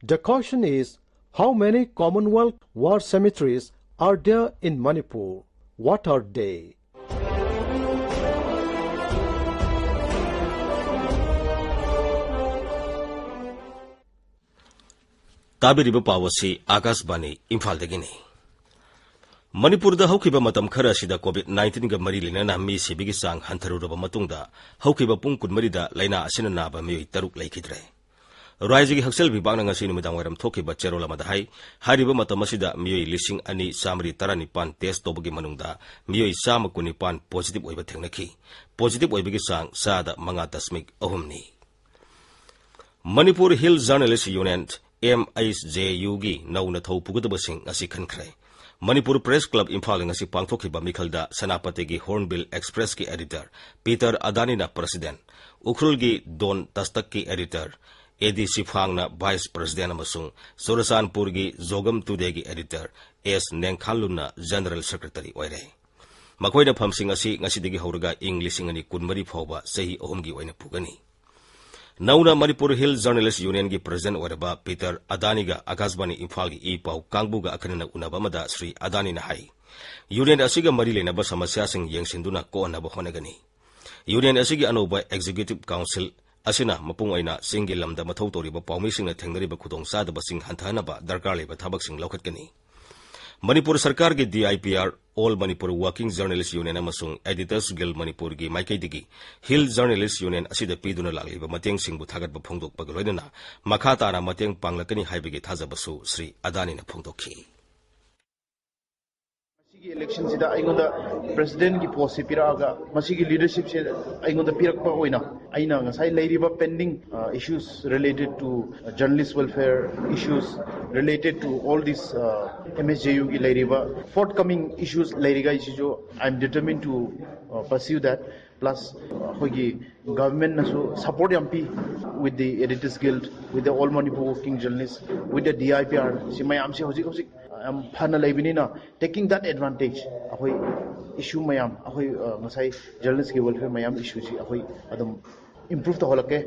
The question is, how many Commonwealth War Cemeteries are there in Manipur? What are they? ꯇꯥꯕꯤꯔꯤꯕ ꯄꯥꯎ ꯑꯁꯤ ꯑꯥꯀꯥꯁꯕꯥꯅꯤ ꯏꯝꯐꯥꯜꯗꯒꯤꯅꯤ꯫ ꯃꯅꯤꯄꯨꯔꯗ ꯍꯧꯈꯤꯕ ꯃꯇꯝ ꯈꯔ ꯑꯁꯤꯗ COVID nineteen ꯒ ꯃꯔꯤ ꯂꯩꯅꯅ ꯃꯤ ꯁꯤꯕꯒꯤ ꯆꯥꯡ ꯍꯟꯊꯔꯨꯔꯕ ꯃꯇꯨꯡꯗ, ꯍꯧꯈꯤꯕ ꯄꯨꯡ ꯀꯨꯟꯃꯔꯤꯗ ꯂꯥꯏꯅꯥ ꯑꯁꯤꯅ ꯅꯥꯕ ꯃꯤꯑꯣꯏ ꯇꯔꯨꯛ ꯂꯩꯈꯤꯗ꯭ꯔꯦ꯫ ꯔꯥꯏꯖꯒꯤ ꯍꯛꯁꯦꯜ ꯚꯤꯚꯥꯒꯅ ꯉꯁꯤ ꯅꯨꯃꯤꯗꯥꯡ ꯋꯥꯏꯔꯝ ꯊꯣꯛꯈꯤꯕ ꯆꯦꯔꯣꯜ ꯑꯃꯗ ꯍꯥꯏ, ꯍꯥꯏꯔꯤꯕ ꯃꯇꯝ ꯑꯁꯤꯗ ꯃꯤꯑꯣꯏ ꯂꯤꯁꯤꯡ ꯑꯅꯤ ꯆꯥꯃꯔꯤ ꯇꯔꯥꯅꯤꯄꯥꯟ test ꯇꯧꯕꯒꯤ ꯃꯅꯨꯡꯗ ꯃꯤꯑꯣꯏ ꯆꯥꯝꯃ ꯀꯨꯟꯅꯤꯄꯥꯟ positive ꯑꯣꯏꯕ ꯊꯦꯡꯅꯈꯤ꯫ Positive ꯑꯣꯏꯕꯒꯤ ꯆꯥꯡ ꯆꯥꯗ ꯃꯉꯥ ꯗꯁꯃꯤꯛ ꯑꯍꯨꯝꯅꯤ꯫ Manipur Hill Journalist Union, M H J U ꯒꯤ ꯅꯧꯅ ꯊꯧ ꯄꯨꯒꯗꯕꯁꯤꯡ ꯉꯁꯤ ꯈꯟꯈ꯭ꯔꯦ꯫ ꯃꯅꯤꯄꯨꯔ ꯄ꯭ꯔꯦꯁ ꯀ꯭ꯂꯕ ꯏꯝꯐꯥꯜꯗ ꯉꯁꯤ ꯄꯥꯡꯊꯣꯛꯈꯤꯕ ꯃꯤꯈꯜꯗ ꯁꯦꯅꯥꯄꯇꯤꯒꯤ ꯍꯣꯔꯟꯕꯤꯜ ꯑꯦꯛꯁꯄ꯭ꯔꯦꯁꯀꯤ ꯑꯦꯗꯤꯇꯔ ꯄꯤꯇꯔ ꯑꯗꯥꯅꯤꯅ ꯄ꯭ꯔꯁꯤꯗꯦꯟꯠ, ꯎꯈ꯭ꯔꯨꯜꯒꯤ ꯗꯣꯟ ꯇꯁꯇꯛꯀꯤ ꯑꯦꯗꯤꯇꯔ ꯑꯦ ꯗꯤ ꯁꯤꯐꯥꯡꯅ ꯚꯥꯏꯁ ꯄ꯭ꯔꯁꯤꯗꯦꯟꯠ ꯑꯃꯁꯨꯡ ꯆꯨꯔꯆꯥꯟꯄꯨꯔꯒꯤ ꯖꯣꯒꯝ ꯇꯨꯗꯦꯒꯤ ꯑꯦꯗꯤꯇꯔ ꯑꯦꯁ ꯅꯦꯡꯈꯥꯟꯂꯨꯟꯅ ꯖꯦꯅꯔꯦꯜ ꯁꯦꯀ꯭ꯔꯦꯇꯔꯤ ꯑꯣꯏꯔꯦ꯫ ꯃꯈꯣꯏꯅ ꯐꯝꯁꯤꯡ ꯑꯁꯤ ꯉꯁꯤꯗꯒꯤ ꯍꯧꯔꯒ ꯏꯪ ꯂꯤꯁꯤꯡ ꯑꯅꯤ ꯀꯨꯟꯃꯔꯤ ꯐꯥꯎꯕ ꯆꯍꯤ ꯑꯍꯨꯝꯒꯤ ꯑꯣꯏꯅ ꯄꯨꯒꯅꯤ꯫ ꯅꯧꯅ ꯃꯅꯤꯄꯨꯔ ꯍꯤꯜ ꯖꯔꯅꯦꯂꯤꯁ ꯌꯨꯅꯤꯌꯟꯒꯤ ꯄ꯭ꯔꯁꯤꯗꯦꯟꯠ ꯑꯣꯏꯔꯕ ꯄꯤꯇꯔ ꯑꯗꯥꯅꯤꯒ ꯑꯥꯀꯥꯁꯕꯥꯅꯤ ꯏꯝꯐꯥꯜꯒꯤ ꯏ ꯄꯥꯎ ꯀꯥꯡꯕꯨꯒ ꯑꯈꯟꯅꯅ ꯎꯅꯕ ꯑꯃꯗ ꯁ꯭ꯔꯤ ꯑꯗꯥꯅꯤꯅ ꯍꯥꯏ, ꯌꯨꯅꯤꯌꯟ ꯑꯁꯤꯒ ꯃꯔꯤ ꯂꯩꯅꯕ ꯁꯃꯁ꯭ꯌꯥꯁꯤꯡ ꯌꯦꯡꯁꯤꯟꯗꯨꯅ ꯀꯣꯛꯍꯟꯅꯕ ꯍꯣꯠꯅꯒꯅꯤ꯫ ꯌꯨꯅꯤꯌꯟ ꯑꯁꯤꯒꯤ ꯑꯅꯧꯕ ꯑꯦꯛꯖꯤꯀ꯭ꯌꯨꯇꯤꯕ ꯀꯥꯎꯟꯁꯤꯜ ꯑꯁꯤꯅ ꯃꯄꯨꯡ ꯑꯣꯏꯅ ꯆꯤꯡꯒꯤ ꯂꯝꯗ ꯃꯊꯧ ꯇꯧꯔꯤꯕ ꯄꯥꯎꯃꯤꯁꯤꯡꯅ ꯊꯦꯡꯅꯔꯤꯕ ꯈꯨꯗꯣꯡꯆꯥꯗꯕꯁꯤꯡ ꯍꯟꯊꯍꯟꯅꯕ ꯗꯔꯀꯥꯔ ꯂꯩꯕ ꯊꯕꯛꯁꯤꯡ ꯂꯧꯈꯠꯀꯅꯤ꯫ ꯃꯅꯤꯄꯨꯔ ꯁꯔꯀꯥꯔꯒꯤ D I P R, All Manipur Working Journalist Union ꯑꯃꯁꯨꯡ Editors Guild ꯃꯅꯤꯄꯨꯔꯒꯤ ꯃꯥꯏꯀꯩꯗꯒꯤ ꯍꯤꯜ ꯖꯔꯅꯦꯂꯤꯁ ꯌꯨꯅꯤꯌꯟ ꯑꯁꯤꯗ ꯄꯤꯗꯨꯅ ꯂꯥꯛꯂꯤꯕ ꯃꯇꯦꯡꯁꯤꯡꯕꯨ ꯊꯥꯒꯠꯄ ꯐꯣꯡꯗꯣꯛꯄꯒ ꯂꯣꯏꯅꯅ ꯃꯈꯥ ꯇꯥꯅ ꯃꯇꯦꯡ ꯄꯥꯡꯂꯛꯀꯅꯤ ꯍꯥꯏꯕꯒꯤ ꯊꯥꯖꯕꯁꯨ ꯁ꯭ꯔꯤ ꯑꯗꯥꯅꯤꯅ ꯐꯣꯡꯗꯣꯛꯈꯤ꯫ ꯃꯁꯤꯒꯤ ꯏꯂꯦꯛꯁꯟꯁꯤꯗ ꯑꯩꯉꯣꯟꯗ ꯄ꯭ꯔꯁꯤꯗꯦꯟꯠꯀꯤ ꯄꯣꯁꯁꯤ ꯄꯤꯔꯛꯑꯒ, ꯃꯁꯤꯒꯤ ꯂꯤꯗꯔꯁꯤꯞꯁꯦ ꯑꯩꯉꯣꯟꯗ ꯄꯤꯔꯛꯄ ꯑꯣꯏꯅ, ꯑꯩꯅ ꯉꯁꯥꯏ ꯂꯩꯔꯤꯕ pending, uh, issues related to, uh, journalist welfare issues, related to all this, uh, M S J U ꯒꯤ ꯂꯩꯔꯤꯕ forthcoming issues ꯂꯩꯔꯤꯈꯩꯁꯤꯁꯨ, I am determined to, uh, pursue that. Plus, ꯑꯩꯈꯣꯏꯒꯤ ꯒꯚꯔꯟꯃꯦꯟꯠꯅꯁꯨ ꯁꯄꯣꯔꯠ ꯌꯥꯝ ꯄꯤ, with the Editors Guild, with the All Manipur Working Journalists, with the D I P R, ꯁꯤ ꯃꯌꯥꯝꯁꯤ ꯍꯧꯖꯤꯛ ꯍꯧꯖꯤꯛ ꯌꯥꯝ ꯐꯅ ꯂꯩꯕꯅꯤꯅ, taking that advantage, ꯑꯩꯈꯣꯏ ꯏꯁꯨ ꯃꯌꯥꯝ, ꯑꯩꯈꯣꯏ, ꯑ, ꯉꯁꯥꯏ ꯖꯔꯅꯦꯂꯤꯁꯀꯤ ꯋꯦꯜꯐꯤꯌꯔ ꯃꯌꯥꯝ ꯏꯁꯨꯁꯤ ꯑꯩꯈꯣꯏ ꯑꯗꯨꯝ ꯏꯝꯄ꯭ꯔꯨꯚ ꯇꯧꯍꯜꯂꯛꯀꯦ꯫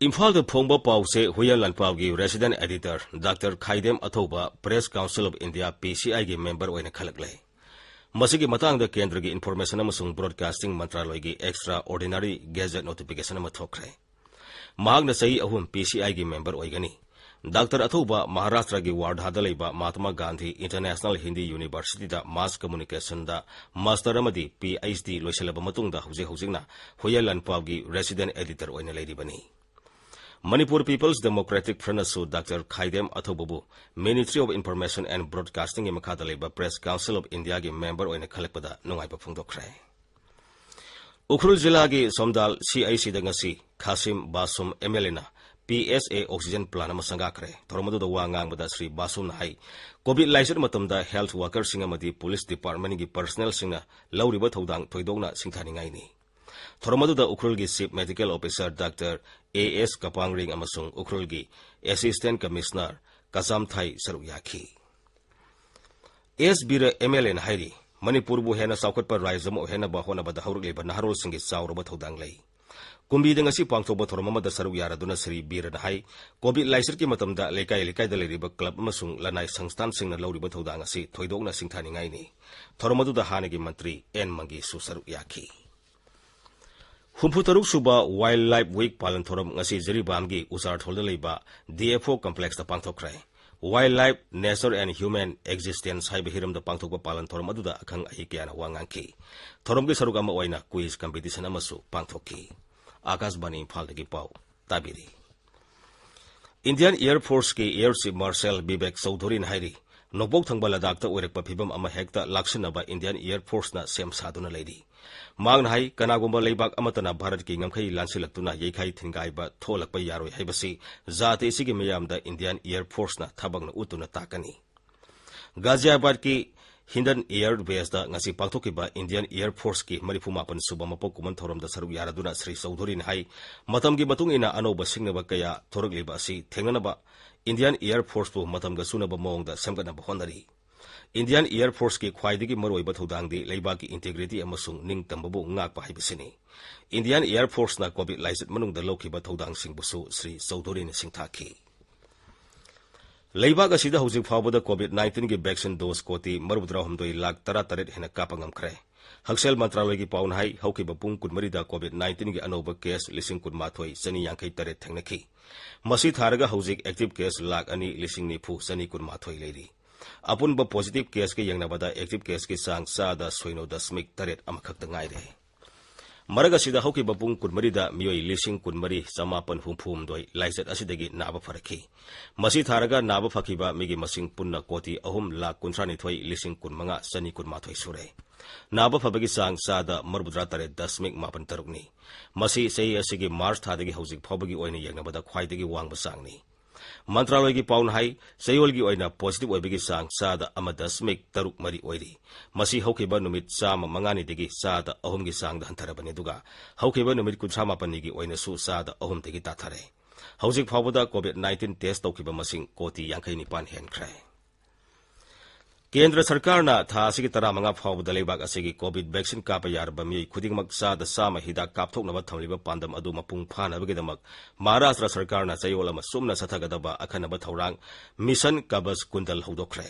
ꯏꯝꯐꯥꯜꯗ ꯐꯣꯡꯕ ꯄꯥꯎꯁꯦ ꯍꯨꯏꯌꯥ ꯂꯥꯟꯄꯥꯎꯒꯤ resident editor doctor Khaidem Athouba Press Council of India, P C I ꯒꯤ ꯃꯦꯝꯕꯔ ꯑꯣꯏꯅ ꯈꯜꯂꯛꯂꯦ꯫ ꯃꯁꯤꯒꯤ ꯃꯇꯥꯡꯗ ꯀꯦꯟꯗ꯭ꯔꯒꯤ ꯏꯟꯐꯣꯔꯃꯦꯁꯟ ꯑꯃꯁꯨꯡ ꯕ꯭ꯔꯣꯗꯀꯥꯁꯇꯤꯡ ꯃꯟꯇ꯭ꯔꯥꯂꯣꯏꯒꯤ ꯑꯦꯛꯁꯇ꯭ꯔꯥ ꯑꯣꯔꯗꯤꯅꯔꯤ ꯒꯦꯖꯦꯠ ꯅꯣꯇꯤꯐꯤꯀꯦꯁꯟ ꯑꯃ ꯊꯣꯛꯈ꯭ꯔꯦ꯫ ꯃꯍꯥꯛꯅ ꯆꯍꯤ ꯑꯍꯨꯝ P C I ꯒꯤ ꯃꯦꯝꯕꯔ ꯑꯣꯏꯒꯅꯤ꯫ ꯗꯥꯛꯇꯔ ꯑꯊꯧꯕ ꯃꯍꯥꯔꯥꯁꯇ꯭ꯔꯒꯤ ꯋꯥꯔꯙꯥꯗ ꯂꯩꯕ ꯃꯍꯥꯇꯃꯥ ꯒꯥꯟꯙꯤ ꯏꯟꯇꯔꯅꯦꯁꯅꯦꯜ ꯍꯤꯟꯗꯤ ꯌꯨꯅꯤꯚꯔꯁꯤꯇꯤꯗ ꯃꯥꯁ ꯀꯝꯃꯨꯅꯤꯀꯦꯁꯟꯗ ꯃꯥꯁꯇꯔ ꯑꯃꯗꯤ P H D ꯂꯣꯏꯁꯤꯜꯂꯕ ꯃꯇꯨꯡꯗ ꯍꯧꯖꯤꯛ ꯍꯧꯖꯤꯛꯅ ꯍꯨꯏꯌꯥ ꯂꯥꯟꯄꯥꯎꯒꯤ ꯔꯦꯁꯤꯗꯦꯟꯠ ꯑꯦꯗꯤꯇꯔ ꯑꯣꯏꯅ ꯂꯩꯔꯤꯕꯅꯤ꯫ ꯃꯅꯤꯄꯨꯔ ꯄꯤꯄꯜꯁ ꯗꯦꯃꯣꯀ꯭ꯔꯦꯇꯤꯛ ꯐ꯭ꯔꯟꯠꯅꯁꯨ ꯗꯥꯛꯇꯔ ꯈꯥꯏꯗꯦꯝ ꯑꯊꯧꯕꯕꯨ Ministry of Information and Broadcasting ꯒꯤ ꯃꯈꯥꯗ ꯂꯩꯕ Press Council of India ꯒꯤ ꯃꯦꯝꯕꯔ ꯑꯣꯏꯅ ꯈꯜꯂꯛꯄꯗ ꯅꯨꯡꯉꯥꯏꯕ ꯐꯣꯡꯗꯣꯛꯈ꯭ꯔꯦ꯫ ꯎꯈ꯭ꯔꯨꯜ ꯖꯤꯂꯥꯒꯤ ꯁꯣꯝꯗꯥꯜ C I C ꯗ ꯉꯁꯤ ꯈꯥꯁꯤꯝ ꯕꯥꯁꯨꯝ M L A ꯅ P S A oxygen plant ꯑꯃ ꯁꯪꯒꯥꯈ꯭ꯔꯦ꯫ ꯊꯧꯔꯝ ꯑꯗꯨꯗ ꯋꯥ ꯉꯥꯡꯕꯗ ꯁ꯭ꯔꯤ ꯕꯥꯁꯨꯅ ꯍꯥꯏ, COVID ꯂꯥꯏꯆꯠ ꯃꯇꯝꯗ health workerꯁꯤꯡ ꯑꯃꯗꯤ police departmentꯀꯤ personnelꯁꯤꯡꯅ ꯂꯧꯔꯤꯕ ꯊꯧꯗꯥꯡ ꯊꯣꯏꯗꯣꯛꯅ ꯁꯤꯡꯊꯥꯅꯤꯡꯉꯥꯏꯅꯤ꯫ ꯊꯧꯔꯝ ꯑꯗꯨꯗ ꯎꯈ꯭ꯔꯨꯜꯒꯤ Chief Medical Officer Doctor A S ꯀꯄꯥꯡꯔꯤꯡ ꯑꯃꯁꯨꯡ ꯎꯈ꯭ꯔꯨꯜꯒꯤ Assistant Commissioner ꯀꯆꯥꯝꯊꯥꯏ ꯁꯔꯨꯛ ꯌꯥꯈꯤ꯫ ꯑꯦꯁ ꯕꯤꯔ ꯑꯦꯝ ꯑꯦꯜ ꯑꯦꯅ ꯍꯥꯏꯔꯤ, ꯃꯅꯤꯄꯨꯔꯕꯨ ꯍꯦꯟꯅ ꯆꯥꯎꯈꯠꯄ ꯔꯥꯖ꯭ꯌ ꯑꯃ ꯑꯣꯏꯍꯟꯅꯕ ꯍꯣꯠꯅꯕꯗ ꯍꯧꯔꯛꯂꯤꯕ ꯅꯍꯥꯔꯣꯜꯁꯤꯡꯒꯤ ꯆꯥꯎꯔꯕ ꯊꯧꯗꯥꯡ ꯂꯩ꯫ ꯀꯨꯝꯕꯤꯗ ꯉꯁꯤ ꯄꯥꯡꯊꯣꯛꯄ ꯊꯧꯔꯝ ꯑꯃꯗ ꯁꯔꯨꯛ ꯌꯥꯔꯗꯨꯅ ꯁ꯭ꯔꯤ ꯕꯤꯔꯅ ꯍꯥꯏ, COVID ꯂꯥꯏꯆꯠꯀꯤ ꯃꯇꯝꯗ ꯂꯩꯀꯥꯏ ꯂꯩꯀꯥꯏꯗ ꯂꯩꯔꯤꯕ club ꯑꯃꯁꯨꯡ ꯂꯅꯥꯏ ꯁꯪꯁꯊꯥꯟꯁꯤꯡꯅ ꯂꯧꯔꯤꯕ ꯊꯧꯗꯥꯡ ꯑꯁꯤ ꯊꯣꯏꯗꯣꯛꯅ ꯁꯤꯡꯊꯥꯅꯤꯡꯉꯥꯏꯅꯤ꯫ ꯊꯧꯔꯝ ꯑꯗꯨꯗ ꯍꯥꯟꯅꯒꯤ ꯃꯟꯇ꯭ꯔꯤ ꯑꯦꯟ ꯃꯪꯒꯦꯁꯁꯨ ꯁꯔꯨꯛ ꯌꯥꯈꯤ꯫ ꯍꯨꯝꯐꯨꯇꯔꯨꯛ ꯁꯨꯕ Wildlife Week ꯄꯥꯂꯟ ꯊꯧꯔꯝ ꯉꯁꯤ ꯖꯤꯔꯤꯕꯥꯝꯒꯤ ꯎꯆꯥꯔꯊꯣꯜꯗ ꯂꯩꯕ D F O complexꯇ ꯄꯥꯡꯊꯣꯛꯈ꯭ꯔꯦ꯫ Wildlife, nature and human existence ꯍꯥꯏꯕ ꯍꯤꯔꯝꯗ ꯄꯥꯡꯊꯣꯛꯄ ꯄꯥꯂꯟ ꯊꯧꯔꯝ ꯑꯗꯨꯗ ꯑꯈꯪ ꯑꯍꯩ ꯀꯌꯥꯅ ꯋꯥ ꯉꯥꯡꯈꯤ꯫ ꯊꯧꯔꯝꯒꯤ ꯁꯔꯨꯛ ꯑꯃ ꯑꯣꯏꯅ quiz competition ꯑꯃꯁꯨ ꯄꯥꯡꯊꯣꯛꯈꯤ꯫ ꯑꯥꯀꯥꯁꯕꯥꯅꯤ ꯏꯝꯐꯥꯜꯗꯒꯤ ꯄꯥꯎ ꯇꯥꯕꯤꯔꯤ꯫ Indian Air Forceꯀꯤ Air Chief Marshal Bibek ꯆꯧꯙꯨꯔꯤꯅ ꯍꯥꯏꯔꯤ, ꯅꯣꯡꯄꯣꯛ ꯊꯪꯕ ꯂꯗꯥꯈꯇ ꯑꯣꯏꯔꯛꯄ ꯐꯤꯚꯝ ꯑꯃ ꯍꯦꯛꯇ ꯂꯥꯛꯁꯤꯟꯅꯕ Indian Air Forceꯅ ꯁꯦꯝ ꯁꯥꯗꯨꯅ ꯂꯩꯔꯤ꯫ ꯃꯍꯥꯛꯅ ꯍꯥꯏ, ꯀꯅꯥꯒꯨꯝꯕ ꯂꯩꯕꯥꯛ ꯑꯃꯠꯇꯅ ꯚꯥꯔꯠꯀꯤ ꯉꯝꯈꯩ ꯂꯥꯟꯁꯤꯜꯂꯛꯇꯨꯅ ꯌꯩꯈꯥꯏ ꯊꯤꯟꯒꯥꯏꯕ ꯊꯣꯛꯍꯜꯂꯛꯄ ꯌꯥꯔꯣꯏ ꯍꯥꯏꯕꯁꯤ ꯖꯥꯇꯤ ꯑꯁꯤꯒꯤ ꯃꯤꯌꯥꯝꯗ Indian Air Forceꯅ ꯊꯕꯛꯅ ꯎꯠꯇꯨꯅ ꯇꯥꯛꯀꯅꯤ꯫ ꯒꯥꯖꯤꯌꯥꯕꯥꯗꯀꯤ ꯍꯤꯟꯗꯟ Air Baseꯇ ꯉꯁꯤ ꯄꯥꯡꯊꯣꯛꯈꯤꯕ Indian Air Forceꯀꯤ ꯃꯔꯤꯐꯨ ꯃꯥꯄꯟ ꯁꯨꯕ ꯃꯄꯣꯛ ꯀꯨꯝꯑꯣꯟ ꯊꯧꯔꯝꯗ ꯁꯔꯨꯛ ꯌꯥꯔꯗꯨꯅ ꯁ꯭ꯔꯤ ꯆꯧꯙꯨꯔꯤꯅ ꯍꯥꯏ, ꯃꯇꯝꯒꯤ ꯃꯇꯨꯡ ꯏꯟꯅ ꯑꯅꯧꯕ ꯁꯤꯡꯅꯕ ꯀꯌꯥ ꯊꯣꯔꯛꯂꯤꯕ ꯑꯁꯤ ꯊꯦꯡꯅꯅꯕ Indian Air Forceꯄꯨ ꯃꯇꯝꯒ ꯆꯨꯅꯕ ꯃꯑꯣꯡꯗ ꯁꯦꯝꯒꯠꯅꯕ ꯍꯣꯠꯅꯔꯤ꯫ Indian Air Forceꯀꯤ ꯈ꯭ꯋꯥꯏꯗꯒꯤ ꯃꯔꯨꯑꯣꯏꯕ ꯊꯧꯗꯥꯡꯗꯤ ꯂꯩꯕꯥꯛꯀꯤ integrity ꯑꯃꯁꯨꯡ ꯅꯤꯡꯇꯝꯕꯕꯨ ꯉꯥꯛꯄ ꯍꯥꯏꯕꯁꯤꯅꯤ꯫ Indian Air Forceꯅ COVID ꯂꯥꯏꯆꯠ ꯃꯅꯨꯡꯗ ꯂꯧꯈꯤꯕ ꯊꯧꯗꯥꯡꯁꯤꯡꯕꯨꯁꯨ ꯁ꯭ꯔꯤ ꯆꯧꯙꯨꯔꯤꯅ ꯁꯤꯡꯊꯥꯈꯤ꯫ ꯂꯩꯕꯥꯛ ꯑꯁꯤꯗ ꯍꯧꯖꯤꯛ ꯐꯥꯎꯕꯗ COVID nineteenꯒꯤ vaccine dose ꯀꯣꯇꯤ ꯃꯔꯤꯐꯨꯇꯔꯥꯍꯨꯝꯗꯣꯏ ꯂꯥꯈ ꯇꯔꯥꯇꯔꯦꯠ ꯍꯦꯟꯅ ꯀꯥꯞꯄ ꯉꯝꯈ꯭ꯔꯦ꯫ ꯍꯛꯁꯦꯜ ꯃꯟꯇ꯭ꯔꯥꯂꯌꯒꯤ ꯄꯥꯎꯅ ꯍꯥꯏ, ꯍꯧꯈꯤꯕ ꯄꯨꯡ ꯀꯨꯟꯃꯔꯤꯗ COVID nineteenꯒꯤ ꯑꯅꯧꯕ case ꯂꯤꯁꯤꯡ ꯀꯨꯟꯃꯥꯊꯣꯏ ꯆꯅꯤ ꯌꯥꯡꯈꯩ ꯇꯔꯦꯠ ꯊꯦꯡꯅꯈꯤ꯫ ꯃꯁꯤ ꯊꯥꯔꯒ ꯍꯧꯖꯤꯛ active case ꯂꯥꯈ ꯑꯅꯤ ꯂꯤꯁꯤꯡ ꯅꯤꯐꯨ ꯆꯅꯤ ꯀꯨꯟꯃꯥꯊꯣꯏ ꯂꯩꯔꯤ꯫ ꯑꯄꯨꯟꯕ positive caseꯀ ꯌꯦꯡꯅꯕꯗ active caseꯀꯤ ꯆꯥꯡ ꯆꯥꯗ ꯁꯣꯏꯅꯣ ꯗꯁꯃꯤꯛ ꯇꯔꯦꯠ ꯑꯃꯈꯛꯇ ꯉꯥꯏꯔꯦ꯫ ꯃꯔꯛ ꯑꯁꯤꯗ ꯍꯧꯈꯤꯕ ꯄꯨꯡ ꯀꯨꯟꯃꯔꯤꯗ ꯃꯤꯑꯣꯏ ꯂꯤꯁꯤꯡ ꯀꯨꯟꯃꯔꯤ ꯆꯃꯥꯄꯟ ꯍꯨꯝꯐꯨꯍꯨꯝꯗꯣꯏ ꯂꯥꯏꯆꯠ ꯑꯁꯤꯗꯒꯤ ꯅꯥꯕ ꯐꯔꯛꯈꯤ꯫ ꯃꯁꯤ ꯊꯥꯔꯒ ꯅꯥꯕ ꯐꯈꯤꯕ ꯃꯤꯒꯤ ꯃꯁꯤꯡ ꯄꯨꯟꯅ ꯀꯣꯇꯤ ꯑꯍꯨꯝ ꯂꯥꯈ ꯀꯨꯟꯊ꯭ꯔꯥꯅꯤꯊꯣꯏ ꯂꯤꯁꯤꯡ ꯀꯨꯟꯃꯉꯥ ꯆꯅꯤ ꯀꯨꯟꯃꯥꯊꯣꯏ ꯁꯨꯔꯦ꯫ ꯅꯥꯕ ꯐꯕꯒꯤ ꯆꯥꯡ ꯆꯥꯗ ꯃꯔꯤꯐꯨꯇꯔꯥ ꯇꯔꯦꯠ ꯗꯁꯃꯤꯛ ꯃꯥꯄꯟ ꯇꯔꯨꯛꯅꯤ꯫ ꯃꯁꯤ ꯆꯍꯤ ꯑꯁꯤꯒꯤ ꯃꯥꯔꯆ ꯊꯥꯗꯒꯤ ꯍꯧꯖꯤꯛ ꯐꯥꯎꯕꯒꯤ ꯑꯣꯏꯅ ꯌꯦꯡꯅꯕꯗ ꯈ꯭ꯋꯥꯏꯗꯒꯤ ꯋꯥꯡꯕ ꯆꯥꯡꯅꯤ꯫ ꯃꯟꯇ꯭ꯔꯥꯂꯣꯏꯒꯤ ꯄꯥꯎꯅ ꯍꯥꯏ, ꯆꯌꯣꯜꯒꯤ ꯑꯣꯏꯅ ꯄꯣꯖꯤꯇꯤꯚ ꯑꯣꯏꯕꯒꯤ ꯆꯥꯡ ꯆꯥꯗ ꯑꯃ ꯗꯁꯃꯤꯛ ꯇꯔꯨꯛ ꯃꯔꯤ ꯑꯣꯏꯔꯤ꯫ ꯃꯁꯤ ꯍꯧꯈꯤꯕ ꯅꯨꯃꯤꯠ ꯆꯥꯝꯃ ꯃꯉꯥꯅꯤꯗꯒꯤ ꯆꯥꯗ ꯑꯍꯨꯝꯒꯤ ꯆꯥꯡꯗ ꯍꯟꯊꯔꯕꯅꯤ, ꯑꯗꯨꯒ ꯍꯧꯈꯤꯕ ꯅꯨꯃꯤꯠ ꯀꯨꯟꯊ꯭ꯔꯥ ꯃꯥꯄꯟꯅꯤꯒꯤ ꯑꯣꯏꯅꯁꯨ ꯆꯥꯗ ꯑꯍꯨꯝꯗꯒꯤ ꯇꯥꯊꯔꯦ꯫ ꯍꯧꯖꯤꯛ ꯐꯥꯎꯕꯗ ꯀꯣꯚꯤꯗ ꯅꯥꯏꯟꯇꯤꯟ ꯇꯦꯁ ꯇꯧꯈꯤꯕ ꯃꯁꯤꯡ ꯀꯣꯇꯤ ꯌꯥꯡꯈꯩ ꯅꯤꯄꯥꯟ ꯍꯦꯟꯈ꯭ꯔꯦ꯫ ꯀꯦꯟꯗ꯭ꯔ ꯁꯔꯀꯥꯔꯅ ꯊꯥ ꯑꯁꯤꯒꯤ ꯇꯔꯥꯃꯉꯥ ꯐꯥꯎꯕꯗ ꯂꯩꯕꯥꯛ ꯑꯁꯤꯒꯤ ꯀꯣꯚꯤꯗ ꯚꯦꯛꯁꯤꯟ ꯀꯥꯞꯄ ꯌꯥꯔꯕ ꯃꯤꯑꯣꯏ ꯈꯨꯗꯤꯡꯃꯛ ꯆꯥꯗ ꯆꯥꯝꯃ ꯍꯤꯗꯥꯛ ꯀꯥꯞꯊꯣꯛꯅꯕ ꯊꯝꯂꯤꯕ ꯄꯥꯟꯗꯝ ꯑꯗꯨ ꯃꯄꯨꯡ ꯐꯥꯅꯕꯒꯤꯗꯃꯛ ꯃꯍꯥꯔꯥꯁꯇ꯭ꯔ ꯁꯔꯀꯥꯔꯅ ꯆꯌꯣꯜ ꯑꯃ ꯆꯨꯝꯅ ꯆꯠꯊꯒꯗꯕ ꯑꯈꯟꯅꯕ ꯊꯧꯔꯥꯡ ꯃꯤꯁꯟ ꯀꯕꯆ ꯀꯨꯟꯗꯜ ꯍꯧꯗꯣꯛꯈ꯭ꯔꯦ꯫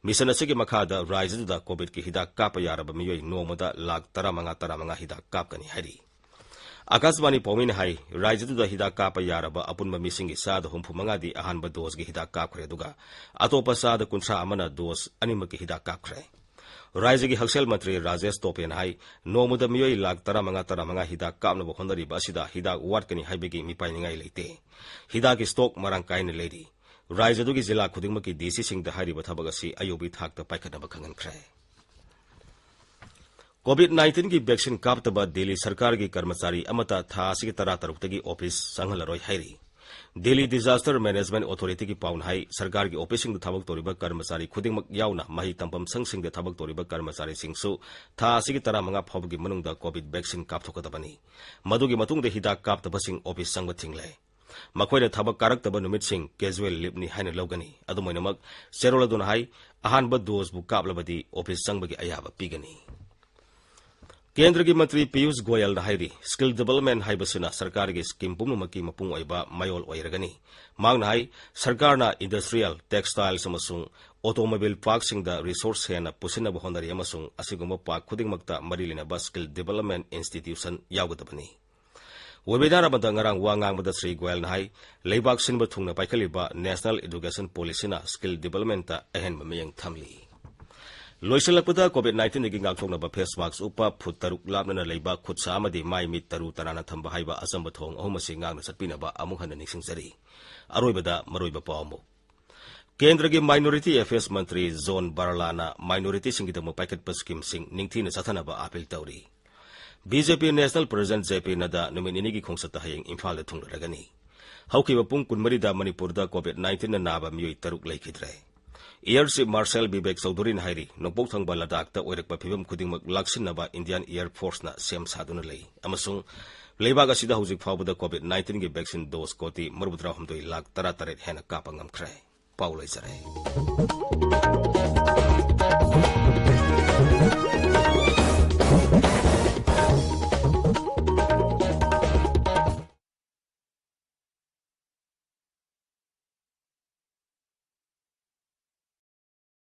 ꯃꯤꯁꯟ ꯑꯁꯤꯒꯤ ꯃꯈꯥꯗ ꯔꯥꯖ꯭ꯌꯗꯨꯗ ꯀꯣꯚꯤꯗꯀꯤ ꯍꯤꯗꯥꯛ ꯀꯥꯞꯄ ꯌꯥꯔꯕ ꯃꯤꯑꯣꯏ ꯅꯣꯡꯃꯗ ꯂꯥꯈ ꯇꯔꯥꯃꯉꯥ, ꯇꯔꯥꯃꯉꯥ ꯍꯤꯗꯥꯛ ꯀꯥꯞꯀꯅꯤ ꯍꯥꯏꯔꯤ꯫ ꯑꯀꯥꯁꯕꯥꯅꯤ ꯄꯥꯎꯃꯤꯅ ꯍꯥꯏ, ꯔꯥꯖ꯭ꯌꯗꯨꯗ ꯍꯤꯗꯥꯛ ꯀꯥꯞꯄ ꯌꯥꯔꯕ ꯑꯄꯨꯟꯕ ꯃꯤꯁꯤꯡꯒꯤ ꯆꯥꯗ ꯍꯨꯝꯐꯨ ꯃꯉꯥꯗꯤ ꯑꯍꯥꯟꯕ ꯗꯣꯁꯒꯤ ꯍꯤꯗꯥꯛ ꯀꯥꯞꯈ꯭ꯔꯦ, ꯑꯗꯨꯒ ꯑꯇꯣꯞꯄ ꯆꯥꯗ ꯀꯨꯟꯊ꯭ꯔꯥ ꯑꯃꯅ ꯗꯣꯁ ꯑꯅꯤꯃꯛꯀꯤ ꯍꯤꯗꯥꯛ ꯀꯥꯞꯈ꯭ꯔꯦ꯫ ꯔꯥꯖ꯭ꯌꯒꯤ ꯍꯛꯁꯦꯜ ꯃꯟꯇ꯭ꯔꯤ ꯔꯥꯖꯦꯁ ꯇꯣꯄꯦꯅ ꯍꯥꯏ, ꯅꯣꯡꯃꯗ ꯃꯤꯑꯣꯏ ꯂꯥꯈ ꯇꯔꯥꯃꯉꯥ, ꯇꯔꯥꯃꯉꯥ ꯍꯤꯗꯥꯛ ꯀꯥꯞꯅꯕ ꯍꯣꯠꯅꯔꯤꯕ ꯑꯁꯤꯗ ꯍꯤꯗꯥꯛ ꯋꯥꯠꯀꯅꯤ ꯍꯥꯏꯕꯒꯤ ꯃꯤꯄꯥꯏꯅꯤꯡꯉꯥꯏ ꯂꯩꯇꯦ꯫ ꯍꯤꯗꯥꯛꯀꯤ ꯁ꯭ꯇꯣꯛ ꯃꯔꯥꯡ ꯀꯥꯏꯅ ꯂꯩꯔꯤ꯫ ꯔꯥꯖ꯭ꯌꯗꯨꯒꯤ ꯖꯤꯂꯥ ꯈꯨꯗꯤꯡꯃꯛꯀꯤ ꯗꯤ ꯁꯤꯁꯤꯡꯗ ꯍꯥꯏꯔꯤꯕ ꯊꯕꯛ ꯑꯁꯤ ꯑꯌꯧꯕꯤ ꯊꯥꯛꯇ ꯄꯥꯏꯈꯠꯅꯕ ꯈꯪꯍꯟꯈ꯭ꯔꯦ꯫ ꯀꯣꯚꯤꯗ ꯅꯥꯏꯟꯇꯤꯟꯒꯤ ꯚꯦꯛꯁꯤꯟ ꯀꯥꯞꯇꯕ ꯗꯦꯜꯂꯤ ꯁꯔꯀꯥꯔꯒꯤ ꯀꯔꯃꯆꯥꯔꯤ ꯑꯃꯠꯇ ꯊꯥ ꯑꯁꯤꯒꯤ ꯇꯔꯥꯇꯔꯨꯛꯇꯒꯤ ꯑꯣꯐꯤꯁ ꯆꯪꯍꯜꯂꯔꯣꯏ ꯍꯥꯏꯔꯤ꯫ ꯗꯦꯜꯂꯤ ꯗꯤꯖꯥꯁꯇꯔ ꯃꯦꯅꯦꯖꯃꯦꯟꯠ ꯑꯣꯊꯣꯔꯤꯇꯤꯒꯤ ꯄꯥꯎꯅ ꯍꯥꯏ, ꯁꯔꯀꯥꯔꯒꯤ ꯑꯣꯐꯤꯁꯁꯤꯡꯗ ꯊꯕꯛ ꯇꯧꯔꯤꯕ ꯀꯔꯃꯆꯥꯔꯤ ꯈꯨꯗꯤꯡꯃꯛ ꯌꯥꯎꯅ ꯃꯍꯩ ꯇꯝꯐꯝ ꯁꯪꯁꯤꯡꯗ ꯊꯕꯛ ꯇꯧꯔꯤꯕ ꯀꯔꯃꯆꯥꯔꯤꯁꯤꯡꯁꯨ ꯊꯥ ꯑꯁꯤꯒꯤ ꯇꯔꯥꯃꯉꯥ ꯐꯥꯎꯕꯒꯤ ꯃꯅꯨꯡꯗ ꯀꯣꯚꯤꯗ ꯚꯦꯛꯁꯤꯟ ꯀꯥꯞꯊꯣꯛꯀꯗꯕꯅꯤ꯫ ꯃꯗꯨꯒꯤ ꯃꯇꯨꯡꯗ ꯍꯤꯗꯥꯛ ꯀꯥꯞꯇꯕꯁꯤꯡ ꯑꯣꯐꯤꯁ ꯆꯪꯕ ꯊꯤꯡꯂꯦ꯫ ꯃꯈꯣꯏꯅ ꯊꯕꯛ ꯀꯥꯔꯛꯇꯕ ꯅꯨꯃꯤꯠꯁꯤꯡ ꯀꯦꯖꯨꯋꯦꯜ ꯂꯤꯚꯅꯤ ꯍꯥꯏꯅ ꯂꯧꯒꯅꯤ꯫ ꯑꯗꯨꯝ ꯑꯣꯏꯅꯃꯛ, ꯆꯦꯔꯣꯜ ꯑꯗꯨꯅ ꯍꯥꯏ, ꯑꯍꯥꯟꯕ ꯗꯣꯁꯕꯨ ꯀꯥꯞꯂꯕꯗꯤ ꯑꯣꯐꯤꯁ ꯆꯪꯕꯒꯤ ꯑꯌꯥꯕ ꯄꯤꯒꯅꯤ꯫ ꯀꯦꯟꯗ꯭ꯔꯒꯤ ꯃꯟꯇ꯭ꯔꯤ ꯄꯤꯌꯨꯁ ꯒꯣꯌꯜꯅ ꯍꯥꯏꯔꯤ, ꯁ꯭ꯀꯤꯜ ꯗꯤꯚꯦꯂꯞꯃꯦꯟꯠ ꯍꯥꯏꯕꯁꯤꯅ ꯁꯔꯀꯥꯔꯒꯤ ꯁ꯭ꯀꯤꯝ ꯄꯨꯝꯅꯃꯛꯀꯤ ꯃꯄꯨꯡ ꯑꯣꯏꯕ ꯃꯌꯣꯜ ꯑꯣꯏꯔꯒꯅꯤ꯫ ꯃꯍꯥꯛꯅ ꯍꯥꯏ, ꯁꯔꯀꯥꯔꯅ ꯏꯟꯗꯁꯇ꯭ꯔꯤꯌꯦꯜ, ꯇꯦꯛꯁꯇꯥꯏꯜꯁ ꯑꯃꯁꯨꯡ ꯑꯣꯇꯣꯃꯣꯕꯥꯏꯜ ꯄꯥꯔꯛꯁꯤꯡꯗ ꯔꯤꯁꯣꯔꯁ ꯍꯦꯟꯅ ꯄꯨꯁꯤꯟꯅꯕ ꯍꯣꯠꯅꯔꯤ ꯑꯃꯁꯨꯡ ꯑꯁꯤꯒꯨꯝꯕ ꯄꯥꯔꯛ ꯈꯨꯗꯤꯡꯃꯛꯇ ꯃꯔꯤ ꯂꯩꯅꯕ ꯁ꯭ꯀꯤꯜ ꯗꯤꯚꯦꯂꯞꯃꯦꯟꯠ ꯏꯟꯁꯇꯤꯇ꯭ꯌꯨꯁꯟ ꯌꯥꯎꯒꯗꯕꯅꯤ꯫ ꯋꯦꯕꯤꯅꯥꯔ ꯑꯃꯗ ꯉꯔꯥꯡ ꯋꯥ ꯉꯥꯡꯕꯗ ꯁ꯭ꯔꯤ ꯒꯣꯌꯜꯅ ꯍꯥꯏ, ꯂꯩꯕꯥꯛ ꯁꯤꯟꯕ ꯊꯨꯡꯅ ꯄꯥꯏꯈꯠꯂꯤꯕ ꯅꯦꯁꯅꯦꯜ ꯏꯗꯨꯀꯦꯁꯟ ꯄꯣꯂꯤꯁꯤꯅ ꯁ꯭ꯀꯤꯜ ꯗꯤꯚꯦꯂꯞꯃꯦꯟꯠꯇ ꯑꯍꯦꯟꯕ ꯃꯤꯠꯌꯦꯡ ꯊꯝꯂꯤ꯫ ꯂꯣꯏꯁꯤꯜꯂꯛꯄꯗ COVID nineteenꯗꯒꯤ ꯉꯥꯛꯊꯣꯛꯅꯕ face mask ꯎꯞꯄ, ꯐꯨꯠ ꯇꯔꯨꯛ ꯂꯥꯞꯅꯅ ꯂꯩꯕ, ꯈꯨꯠ ꯁꯥ ꯑꯃꯗꯤ ꯃꯥꯏ ꯃꯤꯠ ꯇꯔꯨ ꯇꯅꯥꯟꯅ ꯊꯝꯕ ꯍꯥꯏꯕ ꯑꯆꯝꯕ ꯊꯧꯑꯣꯡ ꯑꯍꯨꯝ ꯑꯁꯤ ꯉꯥꯛꯅ ꯆꯠꯄꯤꯅꯕ ꯑꯃꯨꯛ ꯍꯟꯅ ꯅꯤꯡꯁꯤꯡꯖꯔꯤ꯫ ꯑꯔꯣꯏꯕꯗ ꯃꯔꯨꯑꯣꯏꯕ ꯄꯥꯎ ꯑꯃꯨꯛ꯫ ꯀꯦꯟꯗ꯭ꯔꯒꯤ Minority Affairs ꯃꯟꯇ꯭ꯔꯤ ꯖꯣꯟ ꯕꯔꯂꯥꯅ minorityꯁꯤꯡꯒꯤꯗꯃꯛ ꯄꯥꯏꯈꯠꯄ schemeꯁꯤꯡ ꯅꯤꯡꯊꯤꯅ ꯆꯠꯊꯅꯕ appeal ꯇꯧꯔꯤ꯫ BJP National President JP ꯅꯗꯥ ꯅꯨꯃꯤꯠ ꯅꯤꯅꯤꯒꯤ ꯈꯣꯡꯆꯠꯇ ꯍꯌꯦꯡ ꯏꯝꯐꯥꯜꯗ ꯊꯨꯡꯂꯔꯒꯅꯤ꯫ ꯍꯧꯈꯤꯕ ꯄꯨꯡ ꯀꯨꯟꯃꯔꯤꯗ ꯃꯅꯤꯄꯨꯔꯗ COVID nineteenꯅ ꯅꯥꯕ ꯃꯤꯑꯣꯏ ꯇꯔꯨꯛ ꯂꯩꯈꯤꯗ꯭ꯔꯦ꯫ Air Chief Marshal ꯕꯤꯕꯦꯛ ꯆꯧꯙꯨꯔꯤꯅ ꯍꯥꯏꯔꯤ, ꯅꯣꯡꯄꯣꯛ ꯊꯪꯕ ꯂꯗꯥꯈꯇ ꯑꯣꯏꯔꯛꯄ ꯐꯤꯕꯝ ꯈꯨꯗꯤꯡꯃꯛ ꯂꯥꯛꯁꯤꯟꯅꯕ Indian Air Forceꯅ ꯁꯦꯝ ꯁꯥꯗꯨꯅ ꯂꯩ ꯑꯃꯁꯨꯡ ꯂꯩꯕꯥꯛ ꯑꯁꯤꯗ ꯍꯧꯖꯤꯛ ꯐꯥꯎꯕꯗ COVID nineteenꯒꯤ vaccine dose ꯀꯣꯇꯤ ꯃꯔꯤꯐꯨꯇꯔꯥꯍꯨꯝꯗꯣꯏ ꯂꯥꯈ ꯇꯔꯥꯇꯔꯦꯠ ꯍꯦꯟꯅ ꯀꯥꯞꯄ ꯉꯝꯈ꯭ꯔꯦ꯫ ꯄꯥꯎ ꯂꯣꯏꯖꯔꯦ꯫